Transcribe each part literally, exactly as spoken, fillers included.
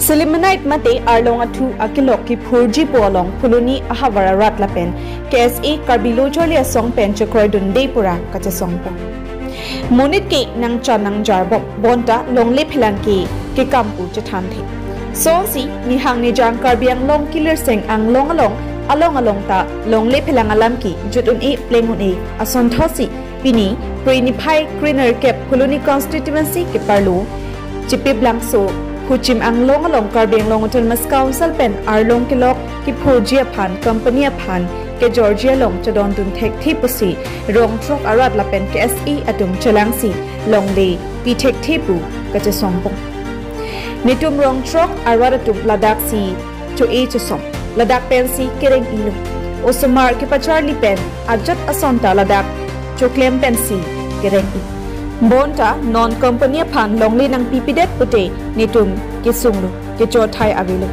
Silimanite mate arlong athu akelok kiphurji pu along Phuloni ahavar arat lapen K S A Karbi Lo Charli Asong pen chekroidunde pura kachesongpon. Monit ke nangchan nangjarbom bonta longle phelang ke kekam pu chethan the. Sonsi nihang nijang Karbi Anglong kilirseng anglong along along along ta longle phelang alam ke jut un-e pleng un-e ason thosi pini Pre niphai Kriner Kep Phuloni Constituency keparlo Chipiplangso Phuchim Anglong along Karbi Anglong Autonomous Council pen arlong kelok kiphurji aphan company aphan kejorji along chodondun thekthe pusi rong throk arat lapen K S A atum chelangsi longle pi thekthe pu kachesongpon. Netum rong throk arat atum ladak si cho-e chosom, ladak pensi kereng-ilo. Osomar kepacharli pen ajat ason ta ladak choklem pensi kereng-i. Bonta non company aphan longle nangpipedet pute netum kesunglo, kechothai avelo.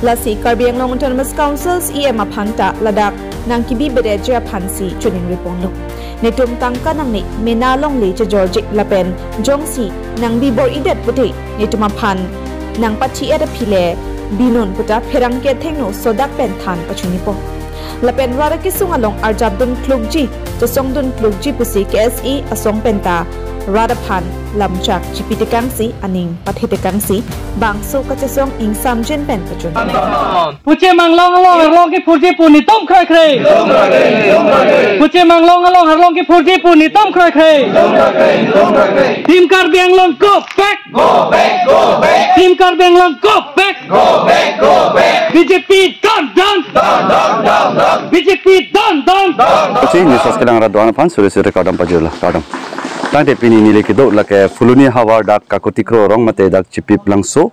Lasi Karbi Anglong Autonomous Council C E M aphan ta ladak nangkibibedetji aphansi choningriponlo. Netum tangka nangne mena longle chejorje lapen jongsi nangbibor-idet pute netum aphan nangpathi-et aphi le binun puta pherangke athengno sodak pen than pachunipon. Lapen rat akesung along arjapdun klukji, chesongdun klukji pusi K S A asong penta rat aphan lamchak chipitekangsi aning pathetekangsi bangso kachesong ingsamjin pen pachun. Phuchim Anglong along arlong kiphurji pu netum kroikre. Phuchim Anglong along arlong kiphurji pu netum kroikre. Team Karbi Anglong, go back. Go back, go back. Team Karbi Anglong, go back. Go back, go back. B J P down, down. Down, down, down, down. B J P down, down. Down, down. Kochi, news kelang rat doan aphan suri suri kardom pajirlo, kardom. Tangte pini neli kedo lake Phuloni havar dak Kakotikro rong mate dak Chipiplangso,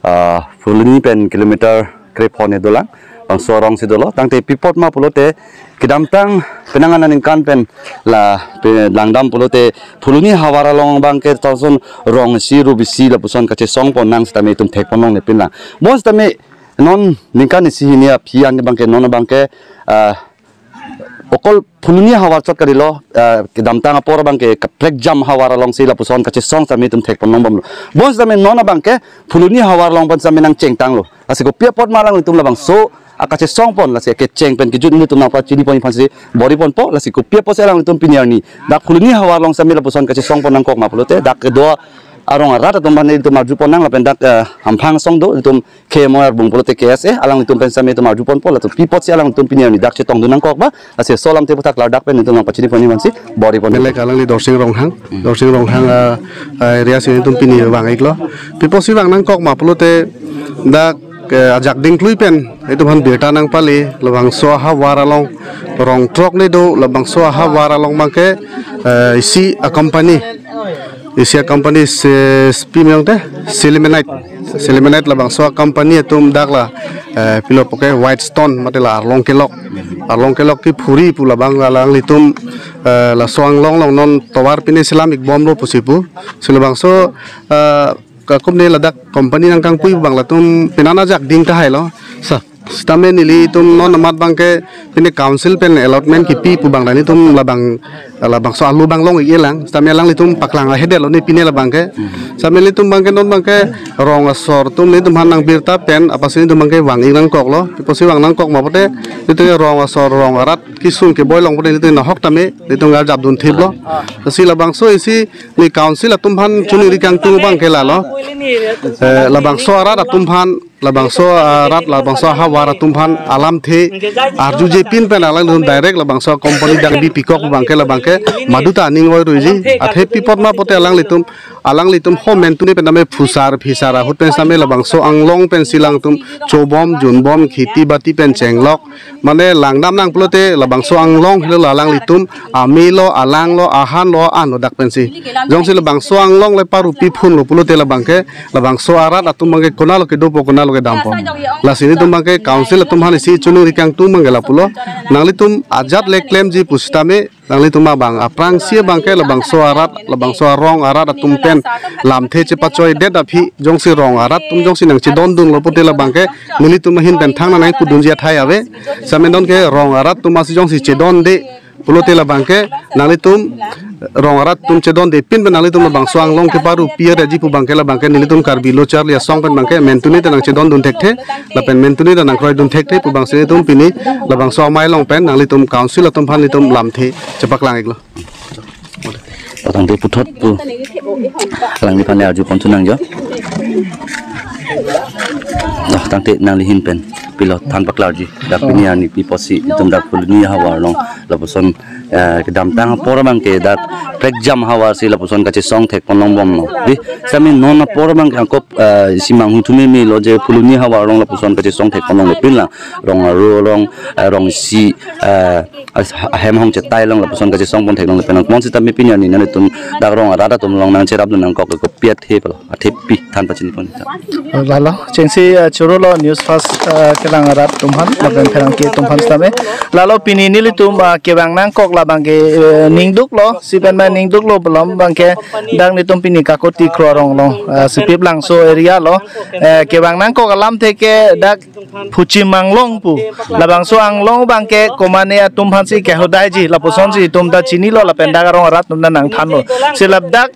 ah, Phuloni pen kilometer krephone dolang, bangso arong si dolo. Tangte pi apot ma pulote kedamtang penang aningkan pen la pe langdam pulote Phuloni havar along abangke toson rong isi rup isi lapuson kachesongpon nang sitame itum thekpon longle pinlang. Bonsitame non ningkan isi hini aphi an abangke non abangke, ah, okol Phuloni havar chot kalilo, ah, kedamtang apor abangke kaprek jam havar alongsi lapuson kachesong sitame itum thekpon longbomlo. Bonsitame non abangke Phuloni havar along pen sitame nangchengtanglo. Lasi kopi apot ma alanglitum labangso akachesongpon, lasi kecheng pen kejut nelitum nangpachinipon aphansi bor-iponpo, lasi kopi apotsi alanglitum pini arni dak Phuloni havar along sitame lapuson kachesongpon nangkok ma pulote dak kedo arong arat atum aphan nelitum arjupon nang lapen dak, eh, hamphang asong do, nelitum khemo arbung pulote K S A, alanglitum pen sitame itum arjuponpo, latum pi apotsi alanglitum pini arni dak chetongdun nangkok ba, lasi laso alamthe aputhak klardak pen nelitum nangpachinipon aphansi bor-iponpo. Melek alangli Dorsing Ronghang, Dorsing Ronghang, ah, ah, area si nelitum pini vang-iklo. Pi apotsi vang nangkok ma pulote dak, eh, ajak dingklui pen itum aphan birta nangpale, labangso ahavar along rong throk ne do, labangso ahavar along abangke, eh, isi a-company, isi a-company se spi meyong te, Silimanite, Silimanite labangso a-company atum dak la, eh, pilo puke White Stone mate la arlong kelok, arlong kelok kiphuri pu labang alanglitum, eh, laso anglong along non tovar pine selam-ikbomlo pusi pu, si labangso, eh, kakum ne ladak company nangkangpui abang latum penang ajak ding tahailo. Sa, sitame nelitum non amat abangke pine council pen allotment kipi pu abang ta nelitum labang, labangso alu abang long-ik-elang. Sitame alanglitum paklang ahedetlo ne pine labangke. Sitame nelitum abangke non abangke rong asor atum nelitum aphan nangbirta pen apotsi nelitum abangke vang-ik nangkoklo. Pi apotsi vang nangkok ma pulote nelitum rong asor rong arat kesung keboi along pulote nelitum nahok tame nelitum arjapdun thiplo. Lasi labangso isi ne council atum aphan choningri kangtung abangke lalo. Eh, labangso arat atum aphan, labangso arat, labangso ahavar atum aphan alamthe arjuje pin pen alanglitum direct labangso company dak bipikok abangke labangke maduta aning oiruiji. Athe pi apot ma pulote alanglitum, alanglitum homen tune pen tame phusar phisar ahut pen sitame labangso anglong pensi alangtum chobom junbom kheti bati pen chenglok. Mane langdam nang pulote labangso anglong helo alanglitum amelo, alanglo, ahanlo, anlo dak pensi. Jongsi labangso anglong le parupi phunlo pulote labangke, labangso arat atum abangke konatlo kedopo, konatlo kedampo. Lasi nelitum abangke council atum aphan isi choningri kangtung abangke lapulo. Nanglitum ajat le klemji pusitame, nanglitum abang aphrangsi abangke labangso arat, labangso arong arat atum pen lamthe chepachoidet aphi, jongsi rong arat atum jongsi nangchedondunlo pulote labangke nelitum ahin pen thangnat nangkudunji athai ave. Sitame non ke rong arat atum asi jongsi chedonde pulote labangke nanglitum, rong arat atum chedondepin pen nanglitum labangso Anglong keparupi areji pu abangke labangke nelitum Karbi Lo Charli Asong pen abangke mentuni ta nangchedondun thekthe, lapen mentuni ta nangkroidun thekthe pu abangsi nelitum pini labangso amei along pen nanglitum council atum aphan nelitum lamthe chepaklang-iklo. Patang te puthot pu alangliphan le arjupon thu nangjo. Dah tangte nangli ahin pen pilo than paklarji. Dak pini arni pi apotsi itum dak Phuloni ahavar along lapuson, eh, kedamtang apor abangke dak prekjam ahavar si lapuson kachesong thekpon longbomlo. Dei, sami non apor abangke angkop, eh, isi manghu thumeme lo je Phuloni ahavar along lapuson kachesong thekpon longlepin la rong arlo along, eh, rong isi, eh, as-, ahem ahong chetai along lapuson kachesongpon theklonglepin nang. Mon sitame pini arni nanglitum dak rong arat atum along nangcherapdun nangkok ke kopi athe palo, athepi than pachinipon ta. Lalo, chengsi, eh, chorolo news first, eh, kelang arat atum aphan, lapen pherangke atum aphan sitame. Lalo pini nelitum, eh, kevang nangkok labangke, eh, ningduklo, si pen ma ningduklo belom abangke dak nelitum pini Kakoti Kro arong along, eh, Sipip Langso area lo, eh, kevang nangkok alamthe ke dak Phuchim Anglong pu. Labangso Anglong abangke komane atum aphansi kehodaiji, lapusonsi itum ta chinilo lapen dak arong arat atum ta nangthanlo. Si ladak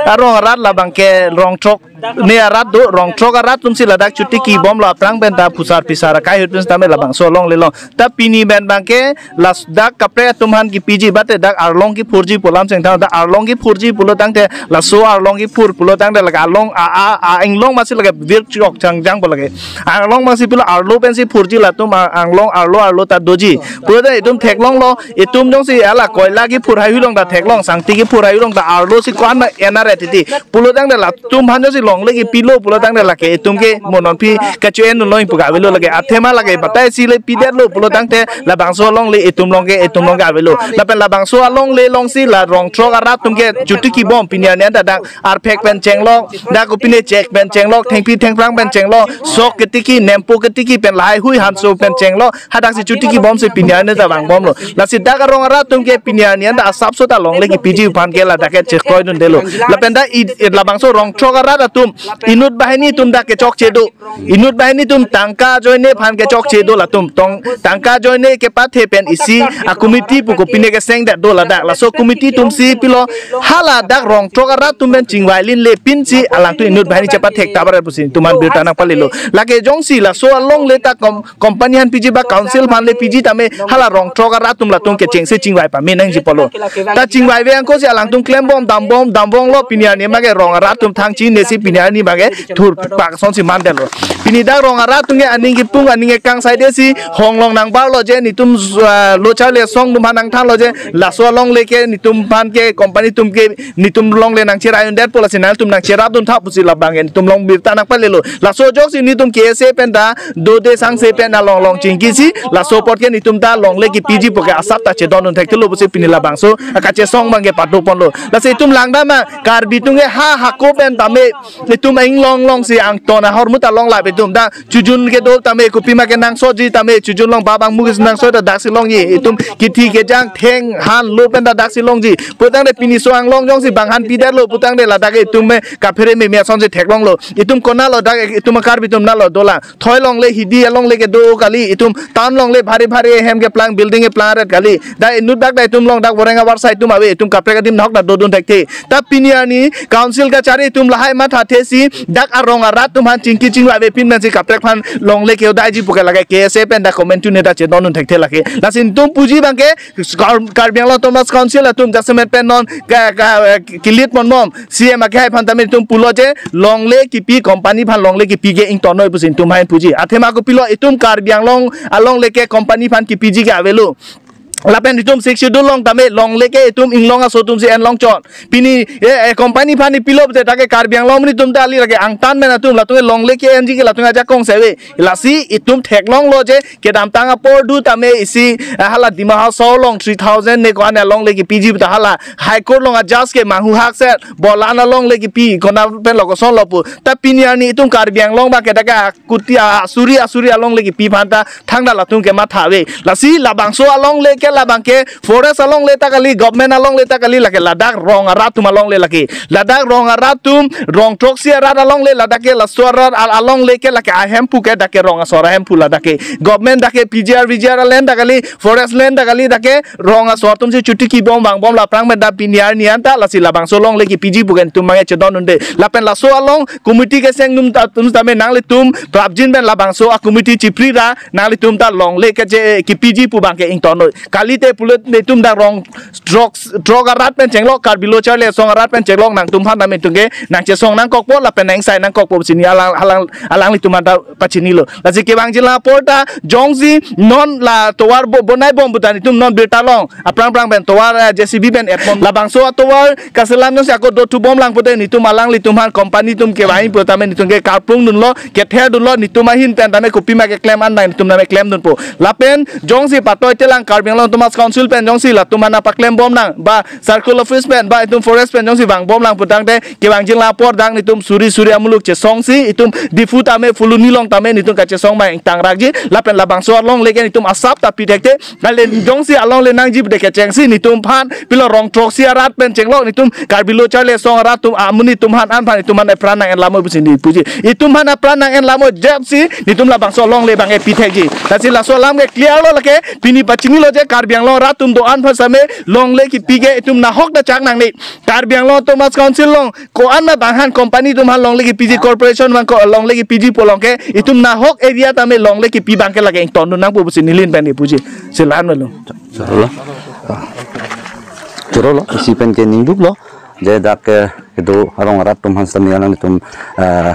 arong arat labangke rong throk ne arat do, rong throk arat atumsi ladak chotiki bomlo aphrang pen ta phusar phisar akai ahut pen sitame labangso alongle along. Ta pini pen abangke ladak kaprek atum aphan kipiji bate dak arlong kiphurji pu alam chengthan, dak arlong kiphurji pulo tangte laso arlong kiphur pulo tangte lake along a, a, a, inglong masi lake vir chok changjang pu lake. Arlong masi pilo arlo pensi phurji latum a, anglong arlo arlo ta doji. Pulo tangte itum theklonglo, itum jongsi hala koila kiphur haihui along ta theklong, sangti kiphur haihui along ta arlo si ko-an ma enar titi. Pulo tangte latum aphan jongsi longle kipilo pulo tangte lake itum ke mo non aphi kacho-en lo pu ka avelo lake. Athema lake batai si le pidetlo pulo tangte labangso alongle itum along ke, itum along ke avelo. Lapen labangso alongle alongsi la rong throk arat atum ke chotiki bom pini arni anta dak arphek pen chenglok, dak kopine chek pen chenglok, thengpi thengphrang pen chenglok, sok ketiki, nempo ketiki pen lahaihui hanso pen chenglok, hadaksi chotiki bomsi pini arni ta vangbomlo. Lasi dak arong arat atum ke pini arni anta asapso ta longle kipiji aphan ke ladak ke chekroidundelo. Lapen dak i, i labangso rong throk arat atum inut banghini atum dak kechokche do. Inut banghini atum tangka ajoine aphan kechokche do latum. Tong tangka ajoine kepathe pen isi a committee pu kopine kesengdet do ladak. Laso committee atumsi pilo hala dak rong throk arat atum pen chingvai linlepinsi alangtum inut banghini chepathek tabar pusi itum aphan birta nangpalelo. Lake jongsi laso alongle ta kom-, company aphan piji ba council aphan le piji tame hala rong throk arat atum latum kechengsi chingvai pame nangji pulo. Ta chingvaive angkosi alangtum klembom dambom dambomlo pini arni abangke rong arat atum thang chinesi pini arni abangke thurpak asonsi mandetlo. Pini dak rong arat atum ke aning kipung aning kekangsai desi honglong nangbarlo je nelitum, ah, Lo Charli Asong atum aphan nangthanlo je laso alongle ke nelitum aphan ke company atum ke nelitum alongle nangcheraidundet pu lasi nangtum nangcherapdun tha pusi labangke nelitum along birta nangpalelo. Laso ajoksi nelitum K S A pen ta dode sangse pen along along chingkisi laso apot ke nelitum ta longle kipiji pu ke asap ta chedondun thekthelo pusi pini labangso akachesong abangke padoponlo. Lasi itum langdam ma Karbi atum ke ha hako pen tame itum inglong alongsi angton ahormu ta longlap itum ta chojun kedo tame kopima kenangsotji tame chojun along bap angmu ke nangsot ta daksi longji itum kithi kejang theng han lo pen ta daksi longji. Pulo tangte pini so anglong jongsi bang han pidetlo pulo tangte ladak ke itum me kaphere meme asonsi theklonglo. Itum konatlo dak itum Karbi atum natlo dolang. Thoi alongle hidi alongle kedo kali itum town alongle bhari bhari ahem keplang building keplang aret kali. Dak inut dak dak itum along dak boreng abar sai itum ave itum kaprek adim nahok dak dodun thekthe. Ta pini arni council kachari atum lahai mathathesi dak arong arat atum aphan chingki chingvaivepin pensi kaprek aphan longle kehodaiji pu ke lake K S A pen dak comment tune dak chedondun thekthe lake. Lasi nelitum puji abangke Kar-, Karbi Anglong Autonomous Council atum jasemet pen non ka, ka, eh, kilit monmom C M akehai aphan tame nelitum pulo je longle kipi company aphan longle kipi ke ingtonnoi pusi nelitum aphan puji. Athema kopilo itum Karbi Anglong alongle ke company aphan kipiji ke avelo. Lapen itum Sixth Schedule along tame longle ke itum inglong aso atumsi enlong chot. Pini, eh, eh, company aphan ipilo pute dak ke Karbi Anglong amonit atum ta kali lake angtan men atum latum ke longle ke-enji ke latum ajakong si ave. Lasi itum theklonglo je kedamtang apor do tame isi, eh, hala Dima Hasao along three thousand ne ko-an alongle kipiji puta hala High Court along a-judge ke manghu hakset bolan alongle kipi kona pen lo kosonlo pu. Ta pini arni itum Karbi Anglong abangke dak ke kuti asuri asuri alongle kipi aphan ta thangta latum ke matha ave. Lasi labangso alongle ke Labangke forest alongle ta kali, government alongle ta kali, lake ladak rong arat atum alongle lake. Ladak rong arat atum, rong throksi arat alongle, ladak ke laso arat al-, alongle ke lake ahemphu ke dak ke rong asor ahemphu ladak ke. Government dak ke P G R, V G R land ta kali, forest land ta kali, dak ke rong asor atum si chuti kibom vangbom la aphrang pen dak pini arni anta lasi labangso longle kipiji pu ke netum abang chedondunde. Lapen laso along committee keseng atum ta, atum tame nanglitum prapjin pen labangso a committee chipri ra nanglitum ta longle ke je kipiji pu abangke ingtonnoi. Kalite pulote netum dak rong throk, throk arat pen chenglok, Karbi Lo Charli Asong arat pen chenglok, nangtumphan tame netum ke nangchesong nangkokpo lapen nangsai nangkokpo pusi neli alang, alang, alanglitum aphan ta pachinilo. Lasi kevangjila apor ta jongsi non la tovar bo-, bonaibom puta netum non birta long. Aphrang aphrang pen tovar, eh, J C B pen epon. Labangso atovar kaselam jongsi ako dothubom lang pute netum alanglitum aphan company atum kevang pu tame netum ke karplung dunlo, kether dunlo, netum ahin pen tame kopima keklem an nang netum tame klemdunpo. Lapen jongsi patoi telang Karbi Anglong Autonomous Council pen jongsi latum aphan paklembom nang ba circle office pen ba itum forest pen jongsi vangbom lang putangte kevangjila apor dak netum suri suri amuluk chesongsi itum Diphu tame Phuloni along tame netum kachesong abang ingtangrakji lapen labangso alongle ke netum asap ta pithekte kali jongsi alongle nangji pute kechengsi netum aphan pilo rong throksi arat pen chenglok netum Karbi Lo Charli Asong arat atum amonit atum aphan anphan netum aphan epran nang-en lamoi pusi neli puji. Netum aphan epran nang-en lamoi jepsi netum labangso alongle abangke pithekji. Lasi laso alam ke clear lo lake pini pachinilo je Karbi Anglong arat atum do-an aphan same longle kipi ke itum nahok ta chak nangne. Karbi Anglong Autonomous Council along ko-an abang han company atum aphan longle kipiji corporation abang ko longle kipiji pu along ke itum nahok area tame longle kipi abangke lake ingtondun nangpo pusi neli pen neli puji. Silan melo. Chorolo. Chorolo, isi pen ke ningduklo. Je dak ke kedo arong arat atum aphan sitame alanglitum, eh,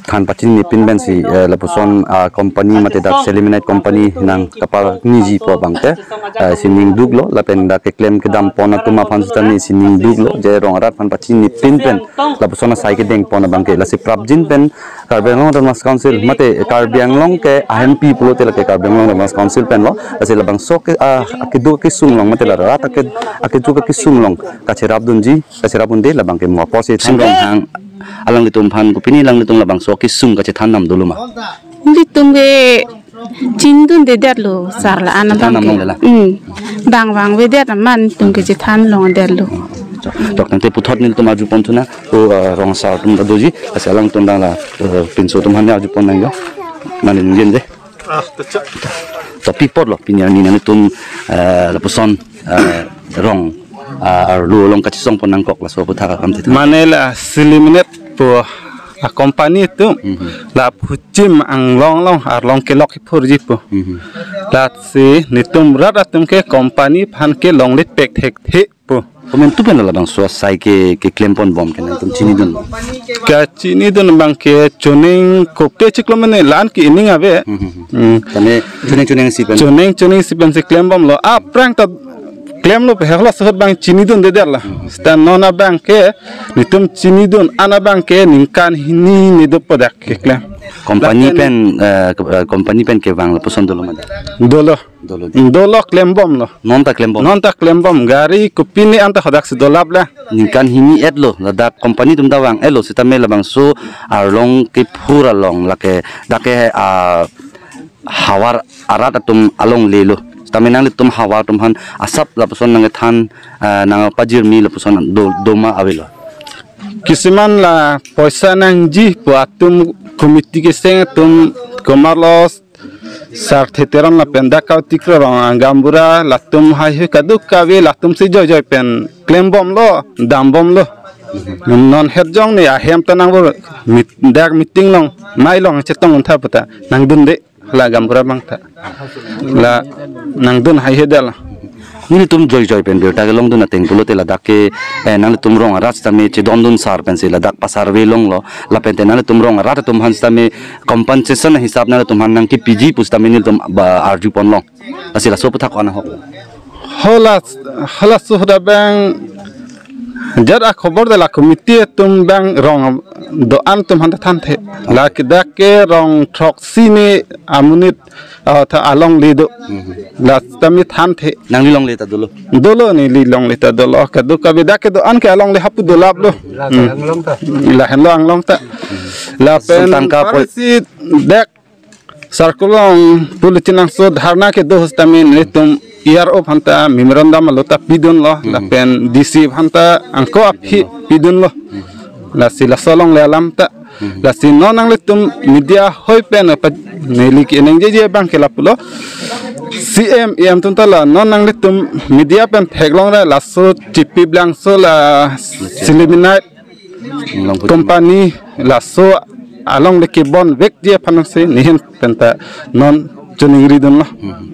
than pachinipin pensi, eh, lapuson, ah, company mate dak Selenite company nangkapar niji pu abangke, eh, isi ningduklo lapen dak keklem kedampon atum aphan sitame isi ningduklo je rong arat aphan pachinipin pen lapuson asai kedengpon abangke lasi prapjin pen Karbi Anglong Autonomous Council mate Karbi Anglong ke ahempi pulote lake Karbi Anglong Autonomous Council penlo lasi labangso ke, ah, akedo kesung along mate la rat ake, akedo kesung along kacherapdunji, kacherap unde labangke mo apotsi than Sinrong hang alanglitum aphan kopine alanglitum labangso kesung kachethan nam dolo ma? Nelitum ke chinidundedetlo sar la-an abangke. Chethan nam long lela. Hmm. Bang vangvedet amat netum ke chethan longdetlo. Tok tangte puthot nelitum arjupon thu nang, o, eh, rong asar atum ta doji, lasi alangtum abang la, eh, pinso atum aphan arjupon nanglo. Mane ningjen de. Ah, techa. To pi apotlo pini arni nangtum, eh, lapuson, eh, rong, ah, arlo along kachesongpon nangkok laso aputhak akam thek. Mane la Selenite pu a company atum, mhm, la Phuchim Anglong along arlong kelok kiphurji pu. Mhm. Lasi netum rat atum ke company aphan ke longle pek thekthe pu. Komantu pen labangso asai ke, keklemponbom ke nangtum chinidun? Kachinidun abangke chuning kopi chiklo mane la-an ke ining ave. Hmm, hmm, hmm. Hmm. Tame chuning chuning si pen? Chuning chuning si pensi klembomlo. Aphrang ta klemlo pe halaso ahut abang chinidundedetlo. Hmm. Seta non abangke netum chinidun an abangke ningkan hini ni dopo dak keklem. Company lapen pen, eh, ke-, eh, company pen kevang lapuson dolo ma dak? Dolo. Dolo di. Dolo klembomlo. Non ta klembom? Non ta klembom. Gari kopine anta hadaksi dolaplo. Ningkan hini etlo, ladak company atum ta vang-etlo, sitame labangso arlong kiphur along lake dak ke, ah, havar arat atum alonglelo. Sitame nanglitum havar atum aphan asap lapuson nangkethan, ah, nangpajirmi lapuson do, doma avelo? Kisiman la poisa nangji pu atum committee keseng atum komarlo Sarthe Teron lapen dak Kautik Rong Gaonbura latum haihui kadokave latumsi joijoi pen klembomlo, dambomlo. Non hetjong ni ahem ta nangvur mit-, dak meeting along, mai along chetong untha puta nangdunde la gaonbura abang ta. La nangdun haihui detlo. Nelitum joijoi pen birta kelongdun ateng pulote ladak ke, eh, nanglitum rong arat sitame chedondun sar pensi ladak pa-survey longlo, lapente nanglitum rong arat atum aphan sitame compensation hisap nanglitum aphan nangkipiji pu sitame nelitum ba arjupon long. Lasi laso aputhak ko-an ahok? Hala, halaso ahut abang jat akhobor de la committee atum abang rong do-an atum aphan ta thanthe. La ke dak ke rong throksi ni amonit, ah, ta alongle do. Mhm. La sitame thanthe. Nangli longle ta dolo? Dolo, neli longle ta dolo. Kadokave dak kedo-an ke alongle hapu dolaplo. La, hmm, Anglong ta. Lahenlo Anglong ta. Lapen tangka poi- parsi dak circle along puluchinangso dharna kedo ahut sitame nelitum E R O aphan ta memorandum alo ta pidunlo, lapen D C aphan ta angko aphi pidunlo. Lasi laso alongle alam ta. Lasi non nanglitum media hoi pen apa neli keningjeje abang ke lapulo. C M, E M atum ta la non nanglitum media pen theklong ra laso chipi blangso la siliminate company laso alongle kebon vekji aphan si neli ahin pen ta non chiningri dunlo.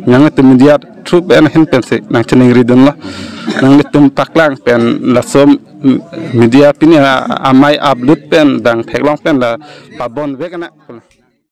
Nanglitum media through pen ahin pen si nangchiningri dunlo. Nanglitum paklang pen laso media pini amei upload pen bang theklong pen la pabon vek nang.